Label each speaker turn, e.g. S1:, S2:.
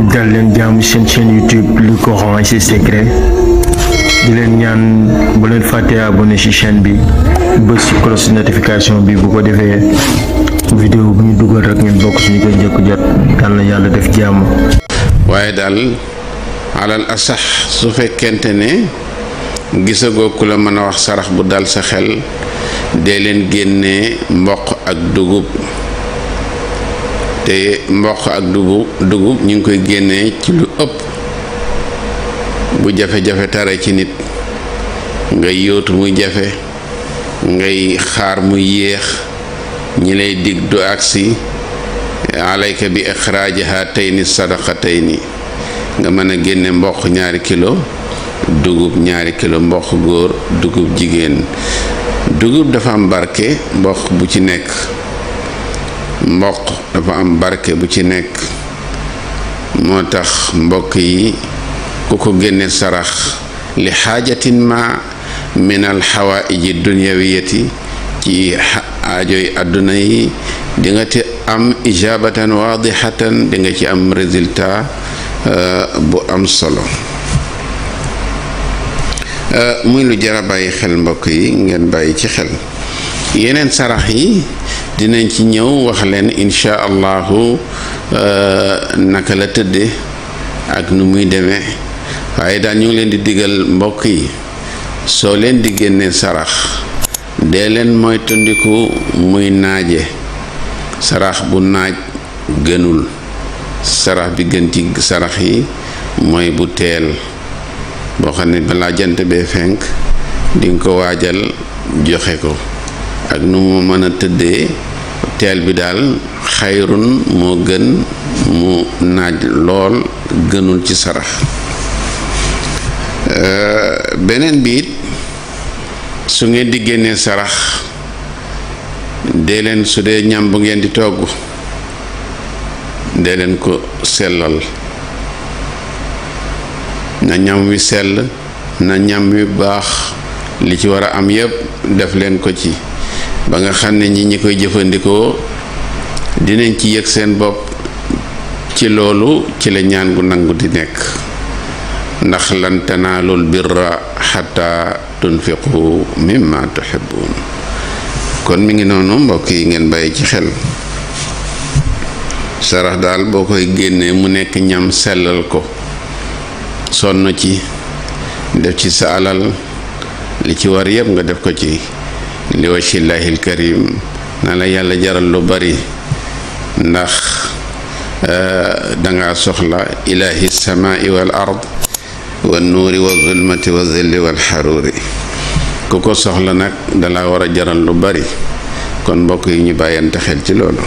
S1: dal leen jaamu seen chaîne YouTube Le Coran et ses secrets di leen ñaan bu leen fàtte abonné ci chaîne bi bës ci cloche notification bi bu ko defee vidéo bu ñu dugal rek ngeen bokk suñu koy njëkk jot yal na yàlla def jàmm.
S2: waaye daal alal asax su fekkente ne gisagoo ku la mën a wax sarax bu dal sa xel dee leen génnee mboq ak dugub te mboq ak dugub ñu ngi koy génnee ci lu ëpp bu jafe-jafe tare ci nit ngay yóotu muy jafe ngay xaar muy yéex ñi lay dig du agsi alayka bi ixraajiha tayni sadaqatayni nga mën a génne mboq 2 kilo dugub 2 kilo mboq góor dugub jigéen dugub dafa am barke mboq bu ci nekk mboq dafa am barke bu ci nekk moo tax mbokk yi ku ko génne sarax li xaajatin ma min al xawaaiji dunyawiyati ci aajoy àdduna yi di nga ci am ijabatan waadixatan di nga ci am résultat bu am solo muy lu jar a bàyyi xel mbokk yi ngeen bàyyi ci xel yeneen sarax yi dinañ ci ñëw wax leen insha allahu naka la tëdde ak nu muy demee waaye daal ñu ngi leen di digal mbokk yi soo leen di génnee sarax dee leen mooy tëndiku muy naaje sarax bu naaj gënul sarax bi gën ci sarax yi mooy bu teel boo xam ne balaa jant bee fenk di nga ko waajal joxe ko ak nu mu mën a tëddee teel bi daal xayrun moo gën mu naaj lool gënul ci sarax beneen bi it su ngeen di génnee sarax dee leen su dee ñam bu ngeen di togg dee leen ko sellal na ñam wi sell na ñam wi baax li ci war a am yépp def leen ko ci ba nga xam ne ñi koy jëfandikoo dinañ ci yëg seen bopp ci loolu ci la ñaan gu nangu di nekk ndax lan tanaalul birra xataa tunfiqu mimma tuhibbun kon mi ngi noonu mbokk yi ngeen bàyyi ci xel sarax daal boo koy génnee mu nekk ñam sellal ko sonn ci def ci sa alal li ci war yépp nga def ko ci li wajhillahil karim na la yàlla jaral lu bari ndax danga soxla ilahi samai wal ard wa nuuri wa zulmati wa zilli wal xaruuri ku ko soxla nag dala war a jaral lu bari kon mbokk yi ñu bàyyante xel ci loolu